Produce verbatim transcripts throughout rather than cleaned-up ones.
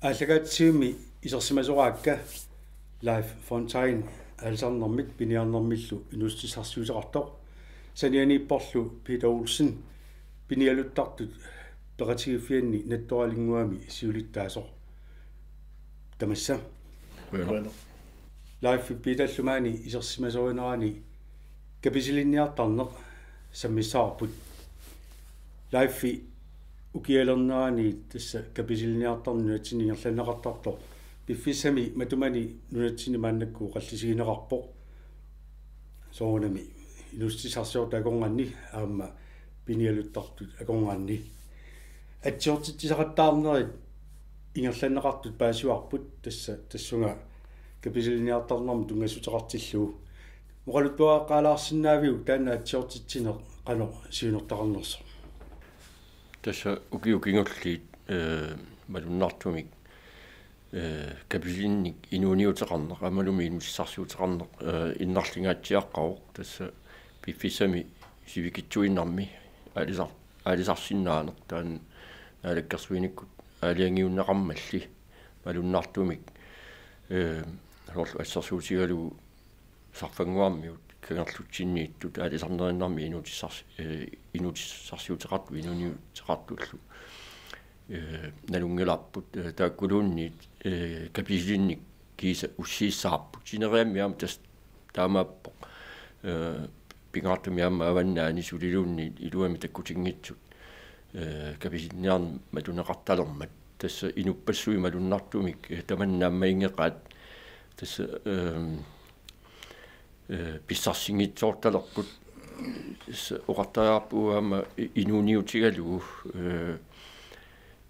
Aallakaatitsivimmi isersimasoraakka Leif Fontaine aalisarnermik piniarnermillu inuussutissarsiuteqartoq, sanianiipporlu Peter Olsen pinialuttartut peqatigiiffianni Nattoralinnguami siulittaasoq. Tamassa. Qujanaq. Leif, Peterlu maani isersimasorinerani kapisilinniartarneq sammissavarput. Leif, ukialernerani tassa kapisilinniartarneq nunatsinni ingerlanneqartartoq piffissami matumani nunatsinni maannakkut oqallisigineqarpoq. Soorunami inuussutissarsiortut akornanni aamma pinialuttartut akornanni. Atsiortitsisaqattaarnerit ingerlanneqartut paasivarput, tassa tassunga kapisilinniartarnermut tunngassuteqartillugu. Oqaluttuaqqaalaarsinnaaviuk taanna atsiortitsineq qanoq siunertaqarnersoq? Tassa ukiut kingulliit, ee, malunnartumik, ee, kapisilinnik inuuniuteqarneq, aammalumi inuussutissarsiuteqarneq, ee, innarlingaatsiaqqavoq, tassa piffissami sivikitsuinnarmi aalisar-, aalisarsinnaaneq, taanna naalakkersuinikkut aalajangiunneqarmalli malunnartumik, ee, soorlu assersuutigalugu Sarfannguarmiut Kangerlutsinniittut aalisarnerinnarmik inuutissars-, ee, inuutissarsiuteqartut, inuuniuteqartullu, ee, nalunngilarput, ee, taakkuluunniit, ee, kapisilinnik kiisa ussiissaarput. Sineriammi aamma tassa taamaappoq. Ee, pingaartumik aamma avannaani suliluunniit iluamik takkutinngitsut, ee, kapisilinniarneq matuneqartalermat. Tassa inuppassuit malunnartumik, ee, tamanna naammaginngeqaat. Tassa, ee, ee, pissarsinngitsoortalerput. Tassa oqartariaqarpugut aamma i-, inuuniutigalugu, ee,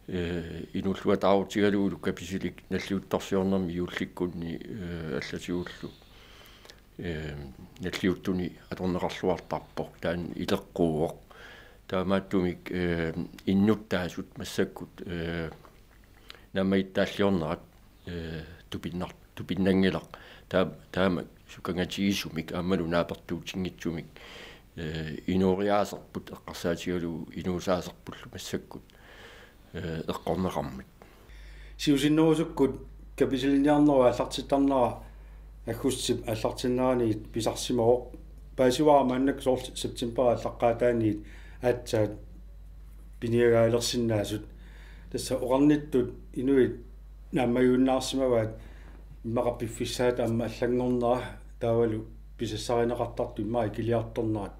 ee, inuulluataarutigalugulu kapisilik nalliuttorsiornermi juullikkunni, ee, allatigullu, ee, nalliuttuni atorneqarluartarpoq, taanna ileqquuvoq. Taamaattumik, ee, innuttaasut massakkut, ee, naammagittaalliornerat, ee, tupinnar-, tupinnanngilaq. Taa-, taama sukangatigisumik aammalu naapertuutinngitsumik, ee, inooriaaserput eqqarsaatigalugu inuusaaserpullu massakkut, ee, eqqorneqarmat. Siusinnerusukkut kapisilinniarnerup aallartittarnera aggustip aallartinneraniit pisarsimavoq. Paasivara maannakkut soorlu septemberip aallaqqaataaniit aatsaat piniagaalersinnaasut. Tassa oqarnittut inuit naammagiunnaarsimavaat immaqa piffissaata aamma allanngornera taavalu pisassarineqartartut immaqa ikiliartornerat.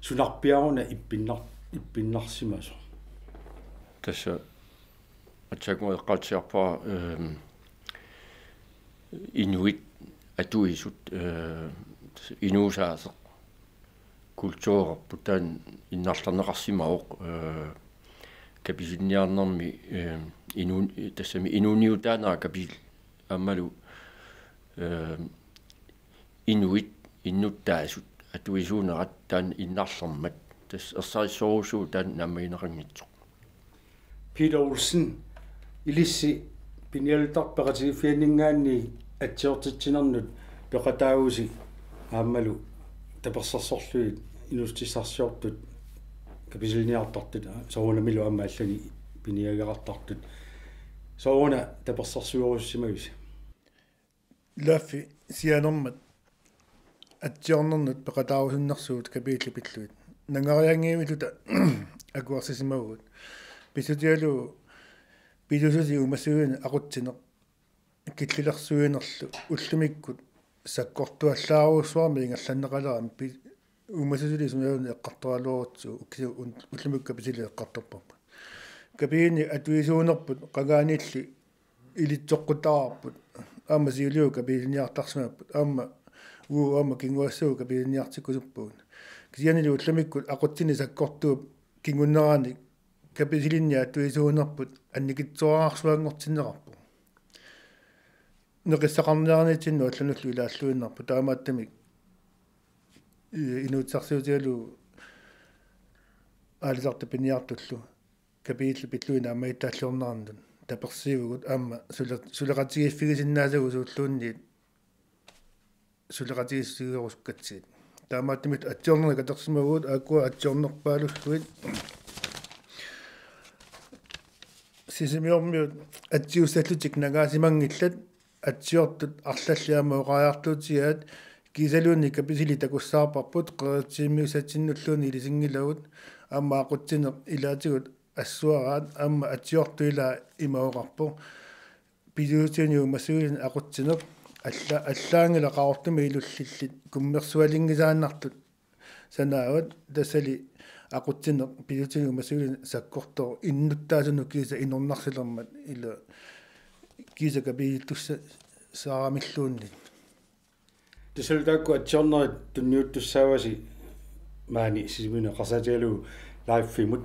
Sunarpiaruna ippinnar-, ippinnarsimasoq? Tassa aatsaannguaq eqqaatsiarpara, ehm, inuit atuisut, eh, inuusaaseq kulturerput taanna innarlerneqarsimavoq, eh, kapisilinniarnermi, eh, inuun-, tassami inuuniutaanera kapisil-, aammalu, eh, inuit innuttaasut atuisuunerat taanna innarlermat, tassa ersarissorujussuuvoq taanna naammagineqanngitsoq. Peter Olsen, ilissi pinialuttartut peqatigiiffianninngaanniit atsiortitsinernut peqataavusi aammalu tapersersorlugit inuussutissarsiortut kapisilinniartartut soorunamilu aamma allanik piniageqartartut. Sooruna tapersersuerussimavisi? Leif, sianermat atsiornernut peqataarusunnersugut kapiillit pillugit. Nangarianngivilluta akuersisimavugut. Pissutigalugu pisuususi uumassuineq aqutsineq killilersuinerlu ullumikkut sakkortuallaarujussuarmik ingerlanneqalerami pi-, uumassusili sunaluunniit eqqartoraluarutsigu ukiu-, un-, ullumikkut kapisilit eqqartorparput. Kapisilinnik atuisuunerput qangaaniilli ilitsoqquttarparput. Aamma siuliani kapisilinniartarsimapput. Aamma uu aamma kinguaassagut kapisilinniartikkusuppugut. Kisiannili ullumikkut aqutsineq sakkortuup kinguneranik kapisilinnik atuisuunerput annikitsuararsuanngortinneqarpoq. Neqissaqarniarnitsinnut allanullu ilaalluinnarpoq, taamaattumik i-, inuussutissarsiutigalugu aalisartut piniartullu kapitali pillugit naammagittaalliornerannut tapersiivugut aamma sule-, suleqatigiiffigisinnaasagut suulluunniit suleqatigiissigerusukkatsigit. Taamaattumik atsiornerit katersimavugut, aakkua atsiornerpaalussuit Sisimiormiut atsiussallutik nangaasimanngillat, atsiortut arlallit aamma oqariartuutigaat, kiisaluunniit kapitali takussavarput, qerititsiimiussatsinnulluunniit ilisinngilagut, aamma aqutsineq ilaatigut assuaraat, aamma atsiortut ilaat ima oqarpoq: Pisuussutini uumassusilinni aqutsineq alla-, allaanngilaq Qaqortumi ilullillit kummersualinngisaannartut sanaavat, tassali aqutsineq pisuussutini uumassusilinni sakkortooq innuttaasunut kiisa inornarsilermat, ila kiisa kapitalitussaasaaramilluunniit. Tassalu taakku atsiornerit tunniuttussaavasi maani Sisimiuni eqqarsaatigalugu Lifemut,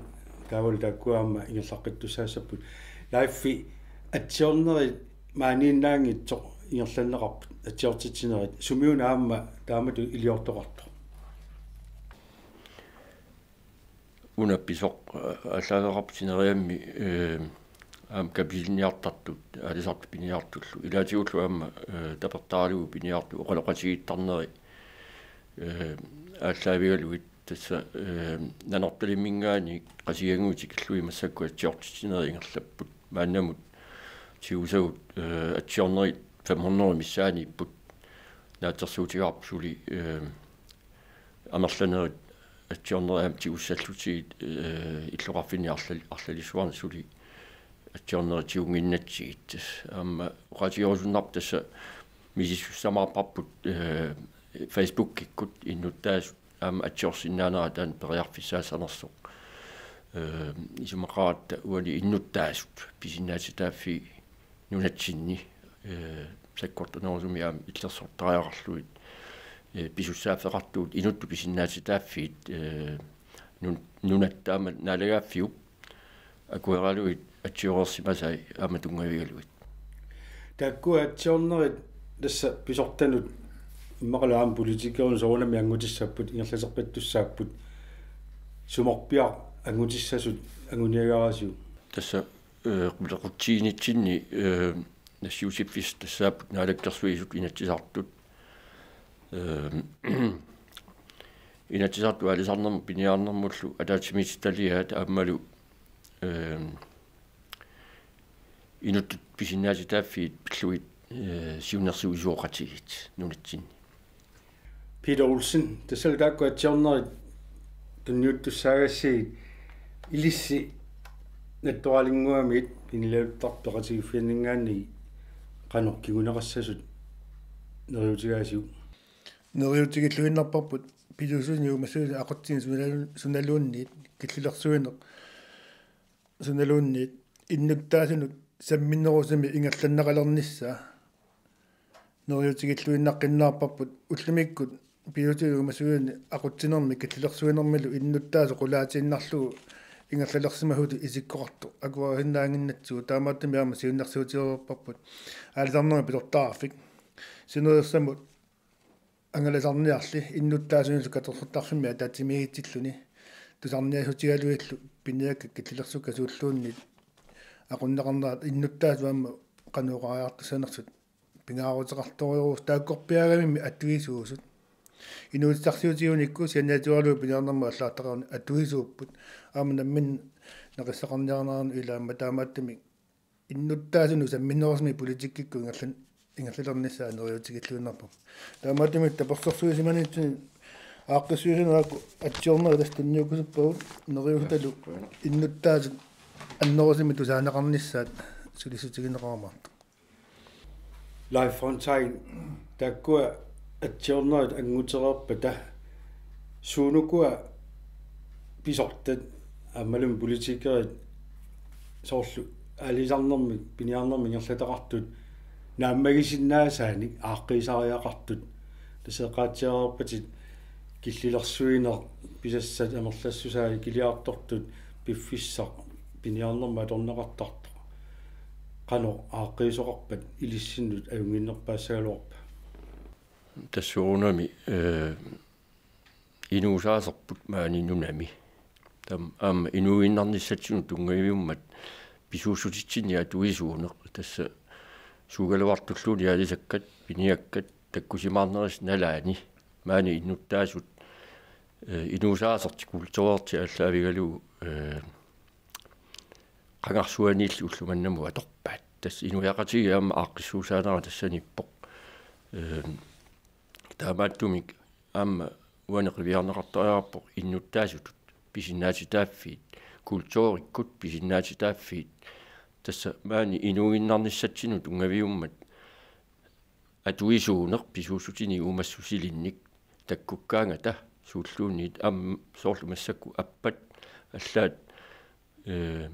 taavalu taakku aamma ingerlaqqittussaassapput. Life, atsiornerit maaniinnaanngitsoq ingerlanneqarput, atsiortitsinerit, sumiuna aamma taamatut iliortoqartoq? Una pisoq, aa, aallaaveqarpoq sineriammi, ee, aamma kapitaliiniartartut, aalisartut piniartullu. Ilaatigullu aamma, ee, tapertaralugu piniartut oqaloqatigiittarneri, ee, aallaavigalugit, tassa, ee, Nanortalimminngaanniit Qasigiannguit tikillugit massakkut atsiortitsinerit ingerlapput. Maannamut tigusagut, ee, atsiornerit fem hundrede missaaniipput. Naatsorsuutigaarput suli, ee, amerlanerit atsiornerit aamma tigussallutigit, ee, illoqarfinni arlal-, arlalissuarni suli atsiornerit tigunnginnatsigit. Aamma oqaatigerusunnarpoq tassa misissussamaarparput, ee, Facebookikkut innuttaasut aamma atsiorsinnaanerat taanna periarfissaassanersoq. Ee, isumaqaratta uani innuttaasut pisinnaatitaaffii nunatsinni, ee, sakkortunerusumik aamma illersortariaqarlugit, ee, pisussaaffeqartugut inuttut pisinnaatitaaffiit, ee, nun-, nunatta aamma naalagaaffiup akueralugit atsioreersimasai aamma tunngavigalugit. Taakkua atsiornerit tassa pisortanut immaqalu aamma politikerit soorunami angutissapput, ingerlateqqittussaapput, sumorpiaq angutissasut anguniagaraasiuk? Tassa, ee, qulequtsiinitsinni, ee, nassiussiffissat tassaapput Naalakkersuisut, Inatsisartut, ee, Inatsisartut aalisarnermut piniarnermullu ataatsimiititaliaat aammalu, ee, inuttut pisinnaatitaaffiit pillugit, ee, siunnersuisoqatigiit nunatsinni. Peter Olsen, tassalu taakku atsiornerit tunniuttussaagassigit, ilissi Nattoralinnguamit kinilaattartut peqatigiiffianninngaanniit qanoq kinguneqassasut neriuutigaasiuk? Neriuutigilluinnarparput pisuussutini uumassusilinni aqutsineq sunalu-, sunaluunniit killilersuineq sunaluunniit innuttaasunut samminerusumik ingerlanneqalernissaa neriuutigilluinnaqqinnaarparput. Ullumikkut pisuussutini uumassusilinni aqutsinermi killilersuinermilu innuttaasut qulaatiinnarlugu ingerlalersimasutut isikkoqartoq akuerisinnaannginnatsigu, taamaattumik aamma siunnersuutigereerparput aalisarnermi pisortaqarfik sinerissami angalasarniarli innuttaasunillu katersortarfimmi ataatsimiititsilluni tusarniaassutigalugillu piniakkat killilersukkat suulluunniit aqunneqarnerat innuttaasut aamma qanoq oqariartussanersut pingaaruteqartorujussuuvoq. Taakkorpiaagamimmi atuisuusut. Inuussutissarsiutigunikku sianiatigoralugu piniarnermut allagartaqaruni atuisuupput. Aamma nammineq naqissaqarniarnerannut ilaammat, taamaattumik innuttaasunut samminerusumik politikkikkut ingerlan-, ingerlalernissaa neriuutigilluinnarparput. Taamaattumik tapersersuisimanitsinni aaqqissuisunut atsiornerit tassa tunniukkusuppagut, neriussutalu innuttaasut annerusumik tusaaneqarnissaat sulissutigineqarumaartoq. Leif Fontaine, taakkua atsiornerit angutereerpata suunukua pisortat aammalu politikerit soorlu aalisarnermik piniarnermik ingerlataqartut naammagisinnaasaanik aaqqiisariaqartut? Tassa eqqaatsiareerpatit killilersuineq, pisassat amerlassusaat ikiliartortut, piffissaq piniarnermut atorneqartartoq. Qanoq aaqqiisoqarpat ilissinnut ajunnginnerpaassagaluarpa? Tassuunami, ee, inuusaaserput maani nunami. Tam aamma inuuinnarnissatsinnut tunngaviummat pisuussutitsinni atuisuuneq, tassa suugaluartulluunniit aalisakkat, piniakkat, takkusimaarnerisa nalaani, maani innuttaasut, eh, inuusaasertik, kulturertik aallaavigalugu, eh, qangarsuaniilli ullumimut atorpaat. Tassa inuiaqatigiit aamma aaqqissuussaanera tassaniippoq. Eh, taamaattumik aamma uani qiviarneqartariaqarpoq innuttaasutut pisinnaatitaaffiit, kulturikkut pisinnaatitaaffiit. Tassa maani inuuinnarnissatsinnut tunngaviummat atuisuuneq pisuussutinik uumassusilinnik takkukkaangata, suulluunniit aamma soorlu massakkut appat allaat, eh,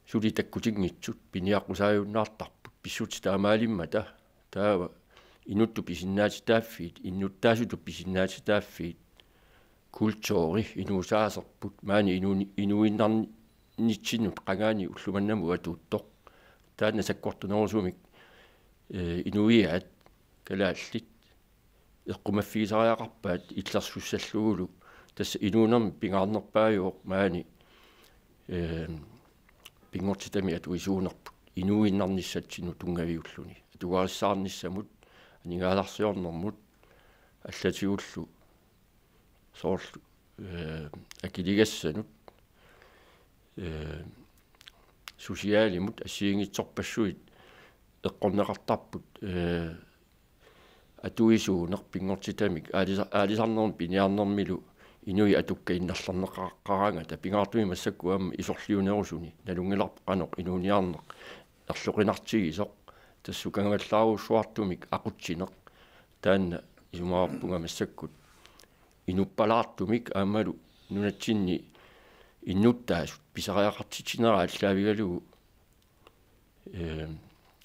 suli takkutinngitsut piniaqqusaajunnaartarput, pissutsit taamaalimmata. Taava inuttut pisinnaatitaaffiit, innuttaasutut pisinnaatitaaffiit, kulturi, inuusaaserput, maani inuuni-, inuuinnarnitsinnut qangaaniit ullumimut atuuttoq. Taanna sakkortunerusumik, eh, inuiaat kalaallit eqqumaffigisariaqarpaat illersussallugulu. Tassa inuunermi pingaarnerpaajuvoq maani, eh, pinngortitami atuisuunerput inuuinnarnissatsinnut tunngaviulluni. Atugarissaarnissamut, aningaasarsiornermut allatigullu, soorlu, eh, akiligassanut, eh, socialimut assigiinngitsorpassuit eqqorneqartarput, eh, atuisuuneq pinngortitamik aalisa-, aalisarnermi piniarnermilu inuit atukkat innarlerneqaqqaaraangata, pingaartumik massakkut aamma isorliunerusuni, nalunngilarput qanoq inuuniarneq erloqinartigisoq, tassa sukangavallaarujussuartumik aqutsineq. Taanna isumaqarpunga massakkut inuppalaartumik aammalu nunatsinni innuttaasut pisariaqartitsinerat aallaavigalugu, eh,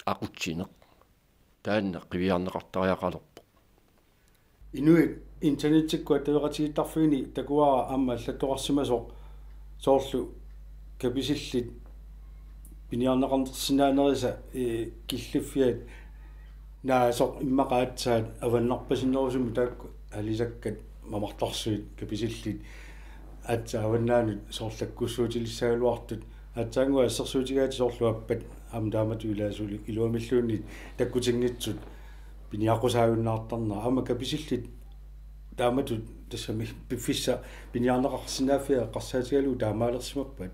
aqutsineq. Taanna qiviarneqartariaqalerpoq. Inuit internettikkut attaveqatigiittarfiini takuara aamma allattoqarsimasoq, soorlu Kapisillit piniarneqarsinnaanerisa, eh, killiffiat naasoq immaqa aatsaat avannarpasinnerusumik, taakku aalisakkat, mamartarsuit, Kapisillit aatsaat avannaanut soorlu takkussuutilissagaluartut, aatsaannguaq assersuutigaat soorlu appat aamma taamatut ilaa suli iluamilluunniit takkutinngitsut piniaqqusaajunnaartarnerat. Aamma Kapisillit taamatut tassami piffissaq piniarneqarsinnaaffia eqqarsaatigalugu taamaalersimappat?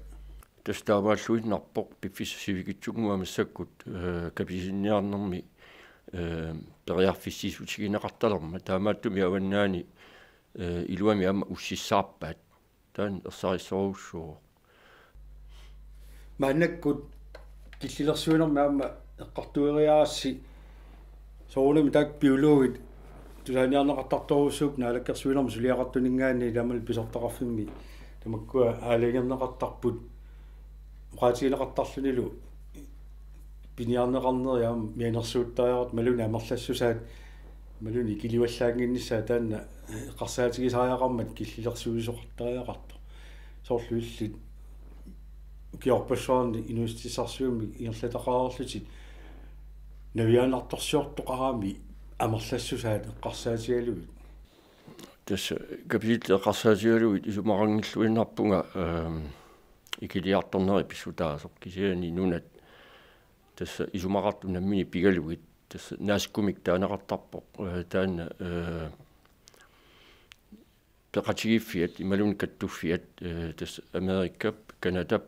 Tassa taamaalluinnarpoq, piffissaq sivikitsunnguaq massakkut, eh, Kapisillinniarnermi, eh, periarfissiissutigineqartalermat, taamaattumik avannaani, eh, iluamik aamma ussissaarpaat. Taanna ersarissorujussuuvoq. Maannakkut killilersuinermi aamma eqqartueriarassi, soorunami taakku biologit tusarniarneqartartorujussuupput naalakkersuinermi suliaqartuninngaanniit, taamalu pisortaqarfimmi tamakkua aalajangerneqartarput, oqaatigineqartarlunilu piniarneqarneri aamma mianersuuttariaqartut, imaluunniit amerlassusaat, imaluunniit ikilivallaannginnissaat, taanna eqqarsaatigisariaqarmat killilersuisoqartariaqartoq. Soorlu illit ukiorpassuarni inuussutissarsiummik ingerlataqareerlutit navianartorsiortoqarami amerlassusaat eqqarsaatigalugit? Tassa Kapisillit eqqarsaatigalugit isumaqanngilluinnarpunga, ehm, ikiliartornerit pissutaasoq, kisianni nunat tassa isumaqartut nammineq pigalugit, tassa NASCO-mik taaneqartarpoq, eh, taanna, eh, peqatigiiffiat imaluunniit kattuffiat, eh, tassa Amerikap, Canadap,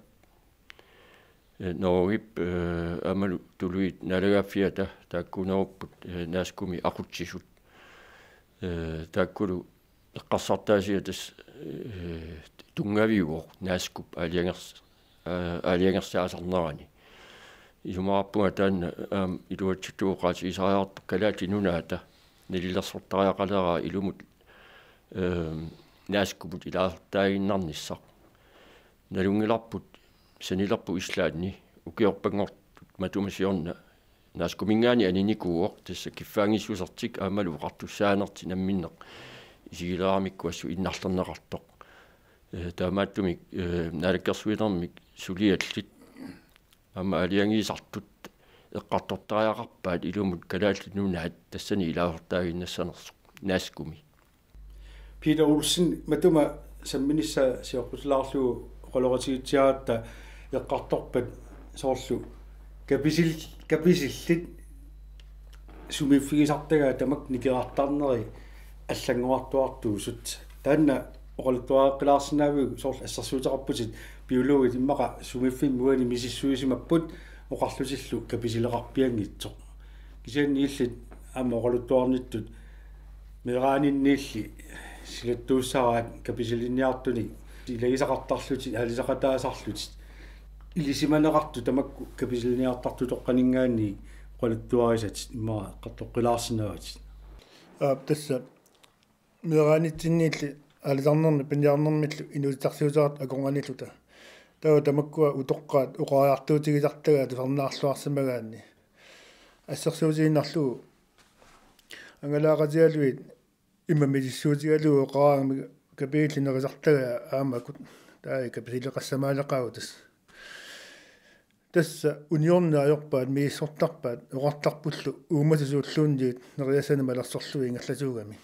eh, Norgep, eh, aammalu tuluit naalagaaffiata taakkuunerupput, eh, NASCO-mi aqutsisut. Eh, taakkulu eqqarsartaasiat tassa, eh, tunngaviuvoq NASCO-p aalajangers-, aa-, aalajangersaasarnerani. Isumaqarpunga taanna aamma iluatsittuuqaatigisariaqartoq Kalaallit Nunaata nalilersortariaqaleraa ilumut, ehm, NASCO-mut ilaasortaaginnarnissaq. Nalunngilarput sanilerput Islandi, ukiorpanngortut matuma siorna NASCO-minngaanniit aninikuuvoq, tassa kiffaanngissusertik aammalu oqartussaanertik namminneq isigileramikku assut innarlerneqartoq. Eh, taamaattumik, eh, naalakkersuinermik suliallit aamma aalajangiisartut eqqartortariaqarpaat ilumut Kalaallit Nunaat tassani ilaasortaaginnassanersoq NASCO-mi. Peter Olsen, matuma Samminissaa sioqqutilaarlugu oqaloqatigiitsiaratta eqqartorpat soorlu kapisil-, kapisillit sumiiffigisartagaat tamakku nikerartarneri allanngorartuartuusut. Taanna oqaluttuareqqilaarsinnaaviuk, soorlu assersuuteqarputit biologit immaqa sumiiffimmi uani misissuisimapput oqarlutillu kapisileqarpianngitsoq. Kisianni illit aamma oqaluttuarnittut meeraaninniilli silattuussaraat kapisilinniartunik ilagisaqartarlutit, aalisaqataasarlutit. Ilisimaneqartut tamakku kapisiliniartartutoqqaninngaanniit oqaluttuarisatit immaqa eqqartoqqilaarsinnaavat. Aap, tassa meeraanitsinniilli aalisarnermi piniarnermillu inuutissarsiuteqartut akornanniilluta. Taava tamakkua utoqqaat oqariartuutigisartagaat tusarnaarluarsimagaanni. Assersuutigiinnarlugu angalaaqatigalugit immaqa misissuutigalugu oqaraangamik kapisillit nerisartagaat aamma akut taava kapisileqassamaaleqaagut tassa. Tassa uniorneq ajorpaat misissortarpaat oqartarpullu uumasut suulluunniit nerisassani malersorlugit ingerlasuugami.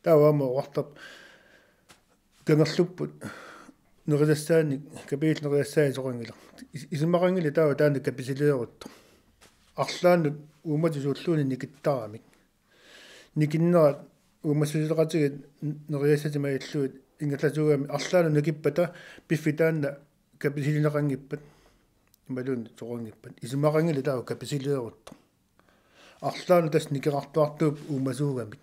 Taava aamma oqartarpoq kangerlupput nerisassaanik, kapisillit nerisassaanik soqanngilaq. Is-, isumaqanngilaq taava taanna kapisileeruttoq. Arlaannut uumasut suulluunniit nikittaramik. Nikinnerat uumassusileqatigiit nerisassat malillugit ingerlasuugami, arlaannut nikippata piffissaq taanna kapisilineqanngippat imaluunniit soqanngippat. Isumaqanngilaq taava kapisileeruttoq. Arlaannut tassa nikerartuartuupput uumasuugamik.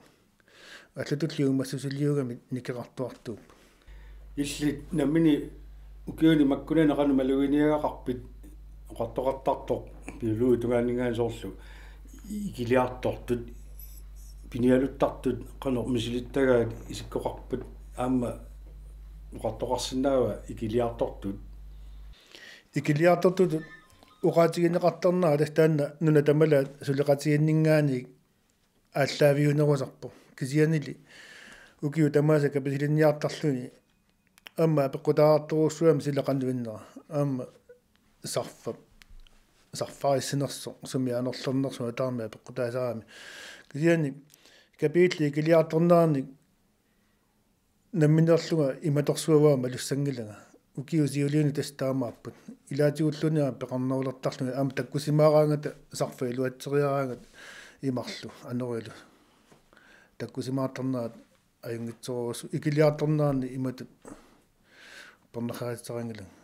Allatulli uumassusiliugamik nikerartuartuupput. Illit nammineq ukiuni makkunani qanoq maluginiagaqarpit? Oqartoqartartoq biologit tungaanninngaanniit soorlu ikiliartortut, pinialuttartut qanoq misilittagaat isikkoqarpat aamma oqartoqarsinnaava ikiliartortut? Ikiliartortut oqaatigineqartarnera tassa taanna nunat tamalaat suleqatigiinninngaanniit aallaaviunerusarpoq. Kisiannili ukiut tamaasa kapisilinniartarluni aamma apeqqutaartorujussuugami sila qanoq innera. Aamma sarfa-, sarfarissinersoq, sumi anorlernersoq taarmi apeqqutaasarami. Kisianni kapisillit ikiliartornerannik nammineerlunga imatorsuaq malussanngilanga. Ukiut siuliini tassa taamaapput. Ilaatigulluunniit aamma peqarnerulertarlunga aamma takkusimaaraangata sarfat iluatseriaraangata imarlu anorilu. Takkusimaartarnerat ajunngitsorujussuuvoq, ikiliartorneranni imatut uppernarsaatissaanngilanga.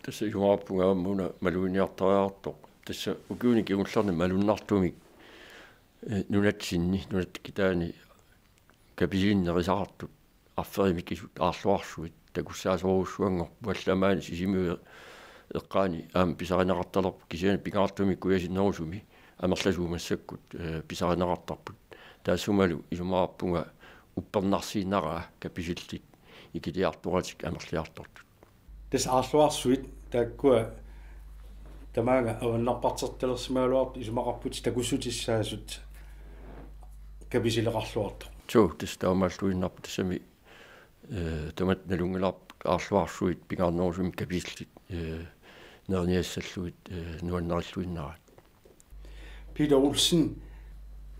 Tassa isumaqarpunga aamma una maluginiartariaqartoq. Tassa ukiuni kingullerni malunnartumik, eh, nunatsinni, nunatta kitaani kapisilinik nerisaqartut arferimikisut aarluarsuit takussaasorujussuanngorput, allaat maani Sisimiut eqqaani aamma pisarineqartalerput, kisianni pingaartumik kujasinnerusumi amerlasuut massakkut, eh, pisarineqartarput. Taassumalu isumaqarpunga uppernarsiinaraa kapisillit ikiliartoratik amerliartortut. Tassa aarluarsuit taakkua tamaanga avannarpartertalersimagaluartut isumaqarputit takussutissaasut kapisileqarluartoq. Suu, tassa taamaalluinnarpoq, tassami, eh, tamatta nalunngilarput aarluarsuit pingaarnerusumik kapisillit, eh, neriniassallugit, eh, nuannarilluinnaraat. Peter Olsen,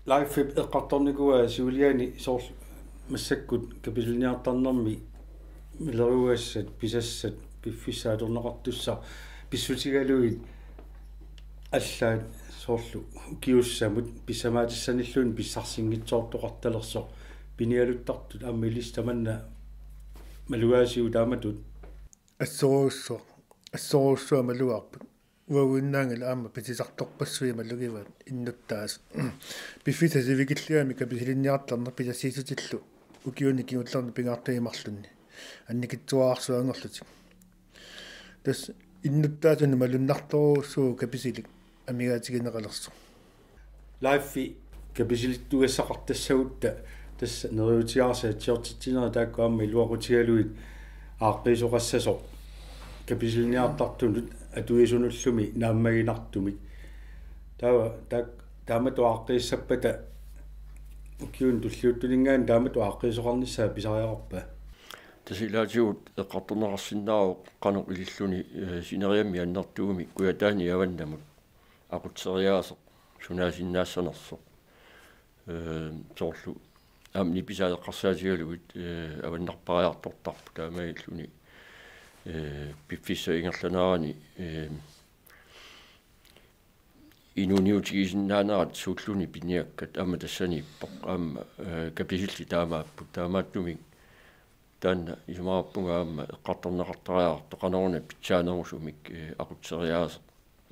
Leifip eqqartornikuaa siuliani soorlu massakkut kapisiliniartarnermi milerugassat, pisassat, piffissaq atorneqartussaq pissutigalugit allaat soorlu ukiussamut pissamaatissanilluunniit pissarsinngitsoortoqartalersoq, pinialuttartut aamma ilissi tamanna malugaasigut taamatut? Assorujussuaq, assorujussuaq malugaarput. Uaguinnaanngilaq aamma pisisartorpassuit malugivaat innuttaasut. Piffissaq sivikilliami kapisilinniartarneq pisassiissutillu ukiuni kingullerni pingaartumik marlunni annikitsuararsuanngorlutik. Tassa innuttaasunut malunnartorujussuuvoq kapisilik amigaatigineqalersoq. Leifi, kapisilittugassaqartassagutta tassa neriuutigaarsi atsiortitsinerit taakku aamma iluaqutigalugit aaqqiisoqassasoq kapisiliniartartunut atuisunullumi naammaginartumik. Taava taak-, taamatut aaqqiissappata ukiuni tulliuttuninngaanniit taamatut aaqqiisoqarnissaa pisariaqarpa? Tassa ilaatigut eqqartorneqarsinnaavoq qanoq ililluni, eh, sineriammi annertuumi Kujataani avannamut aqutseriaaseq sunaasinnaassanersoq. Eh, soorlu aamma nipisaat eqqarsaatigalugit, eh, avannarpariartortarput taamaalilluni, eh, piffissap ingerlanerani, eh, inuuniutigisinnaanerat suulluni piniakkat aamma tassaniippoq aamma, eh, kapisillit taamaapput taamaattumik taanna isumaqarpunga aamma eqqartorneqartariaqartoq qanoruna pitsaanerusumik, eh, aqutseriaaseq,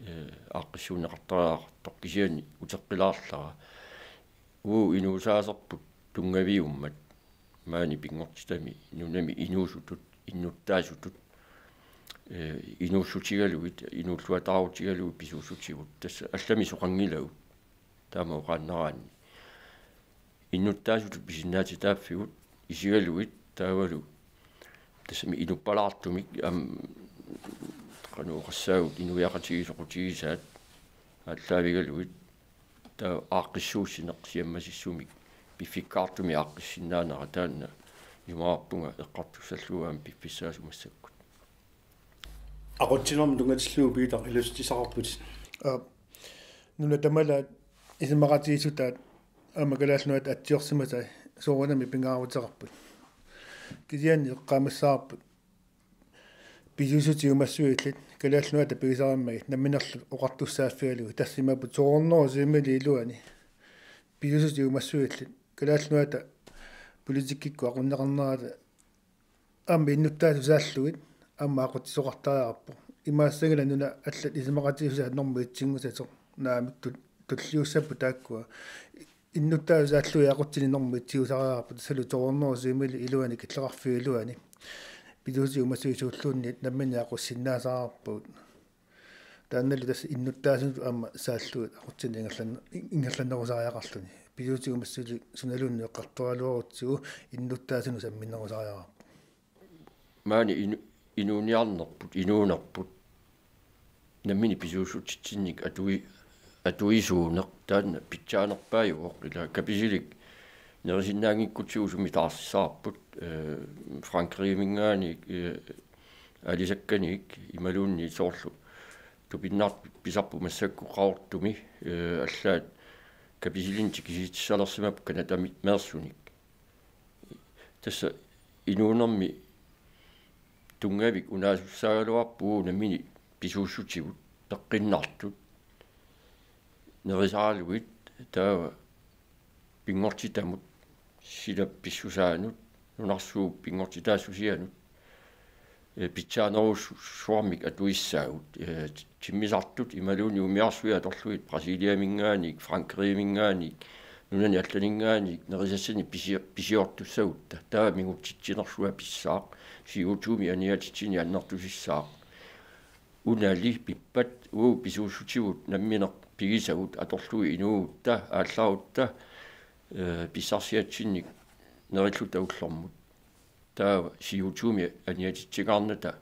eh, aaqqissuunneqartariaqartoq kisianni uteqqilaarlara. Uu inuusaaserput tunngaviummat maani pinngortitami nunami inuusutut, innuttaasutut, eh, inuussutigalugit, inuulluataarutigalugit pisuussutigut. Tassa allamik soqanngilagut taama oqaannaraanni. Innuttaasutut pisinnaatitaaffigut isigalugit taavalu tassami inuppalaartumik aamma qanoq oqassaagut inuiaqatigiit soqutigisaat aallaavigalugit taava aaqqissuussineq siammasissumik piffikkaartumik aaqqissinnaanera taanna isumaqarpunga eqqartussallugu aamma piffissaasut massakkut. Aqutsinermut tunngatillugu Piitaq iluatsitsisaqarputit. Aa, nuna tamalaat isumaqatigiissutaat aamma Kalaallit Nunaata atsiorsimasai soorunami pingaaruteqarput. Kisianni eqqaamassavarput pisuussutit uummassuillit Kalaallit Nunaata pigisarimmagit namminerlu oqartussaaffigalugit tassa imaappoq to hundrede siumili iluani pisuussutit uummassuillit Kalaallit Nunaata politikkikkut aqunneqarnerata aamma innuttaasut saallugit aamma aqutsisoqartariaqarpoq. Imaassagalu nuna allat isumaqatigiissusaat normu etsingusasoq naamik tut-, tulliussapput taakkua. Innuttaasut saallugit aqutsineq normu etsigusariaqarpoq tassalu to hundrede siumili iluani killeqarfiup iluani. Pisuussutit uummassuit suulluunniit namminneq aqussinnaasariaqarpagut. Taannalu tassa innuttaasunut aamma saallugit aqutsineq ingerlan-, ingerlannerusariaqarluni. Pisuussutit uummassuillu sunaluunniit eqqartoraluarutsigu innuttaasunut samminerusariaqarpoq. Maani inu-, inuuniarnerput, inuunerput, nammineq pisuussutitsinnik atui-, atuisuuneq, taanna pitsaanerpaajuvoq, ila kapisilik nerisinnaanngikkutsigu sumi taarsissavarput, eh, Frankrigiminngaanniit, eh, aalisakkaniit, imaluunniit soorlu tupinnartut pisarput massakkut Qaqortumi, eh, allaat kapisilinnik tikisitissalersimapput Canadami-, meersunik. Tassa inuunermi tunngavik unaasussaagaluarpoq nammineq pisuussutigut peqqinnartut nerisaralugit taava pinngortitamut silap pissusaanut nunarsuup pinngortitaassusianut, eh, pitsaanerussuarmik atuissaagut, eh, timmisartut imaluunniit umiarsuit atorlugit Brasiliaminngaanniit, Frankrigiminngaanniit, nunani allaninngaanniit nerisassanik pisi-, pisiortussagutta. Taava mingutsitsinersuaq pissaaq, C O two-mik aniatitsineq annertusissaaq. Unali pippat uu pisuussutigut nammineq pigisagut atorlugit inuugutta, aallarutta, eh, pissarsiatsinnik nerilluta ullormut. Taava C O two-mik aniatitsigaarnata,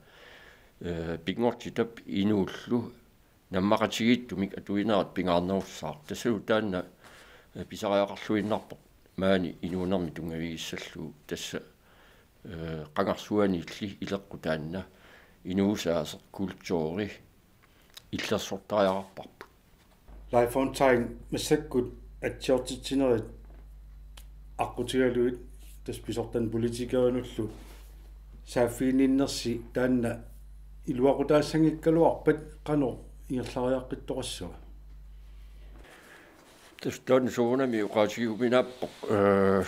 eh, pinngortitap inuullu nammaqatigiittumik atuinerat pingaarnerussaaq. Tassalu taanna, eh, pisariaqarluinnarpoq maani inuunermi tunngavigissallugu tassa, eh, qangarsuaniilli ileqqut taanna inuusaaseq kulturi illersortariaqarparput. Leif Fontaine, massakkut atsiortitsinerit aqqutigalugit tassa pisortanit politikerinullu saaffiginninnersi taanna iluaqutaassanngikkaluarpat qanoq ingerlariaqqittoqassava? Tassa taanna soorunami oqaatigiuminaappoq, eh,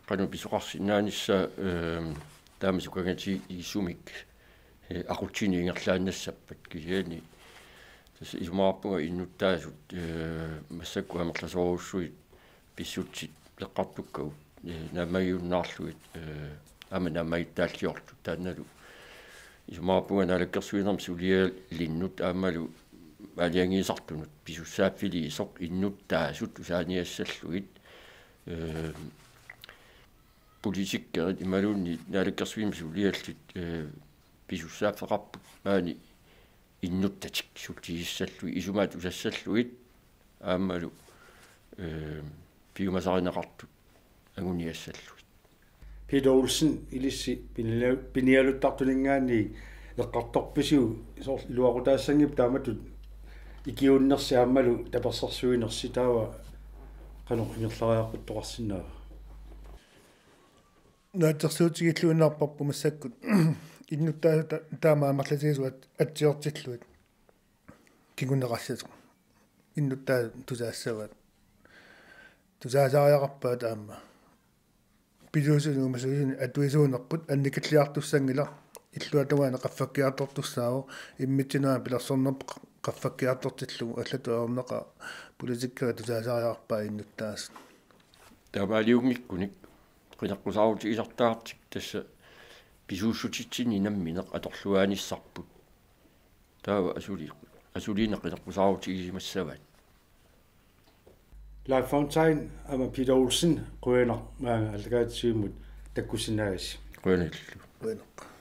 qanoq pisoqarsinnaanissaa, eh, taama sukangatigisumik, eh, aqutsineq ingerlaannassappat kisianni. Tassa isumaqarpunga innuttaasut, eh, massakkut amerlasoorujussuit pissutsit eqqartukkagut, eh, naammagiunnaarlugit, eh, aamma naammagittaalliortut taannalu. Isumaqarpunga naalakkersuinermik sulialinnut aammalu aalajangiisartunut pisussaaffiliisoq innuttaasut tusaaniassallugit, eh, politikerit imaluunniit naalakkersuinermik suliallit, eh, pisussaaffeqarput maani innuttatik sullisissallugit, isumaat tusassallugit, aammalu, eh, piumasarineqartut anguniassallugit. Peter Olsen, ilissi pinia-, pinialuttartuninngaanniit eqqartorpisiuk soorlu iluaqutaassanngippat taamatut ikiuunnersi aammalu tapersersuinersi, taava qanoq ingerlariaqqittoqarsinnaava? naatsorsuutigilluinnarparput massakkut innuttaasut ta-, taama amerlatigisut atsiortillugit kinguneqassasoq. Innuttaasut tusaassavaat. Tusaasariaqarpaat aamma. Pisuusunut uumasuusunut atuisuunerput annikilliartussanngilaq, illuatungaanut qaffakkiartortussaavoq, immitsinnut pilersornerput qaffakkiartortillugu allatut ajornaqaaq, politikkerit tusaasariaqarpaat innuttaasut. Taamaaliunngikkunik qineqqusaarutigisartagartik tassa pisuussutitsinni nammineq atorluaanissarput. Taava asuli-, asuliineq qineqqusaarutigisimassa. Leif Fontaine aamma Peter Olsen, qujanaq maanga aallakaatitsivimmut takkussinnaagassi. Qujanarlu. Qujanaq.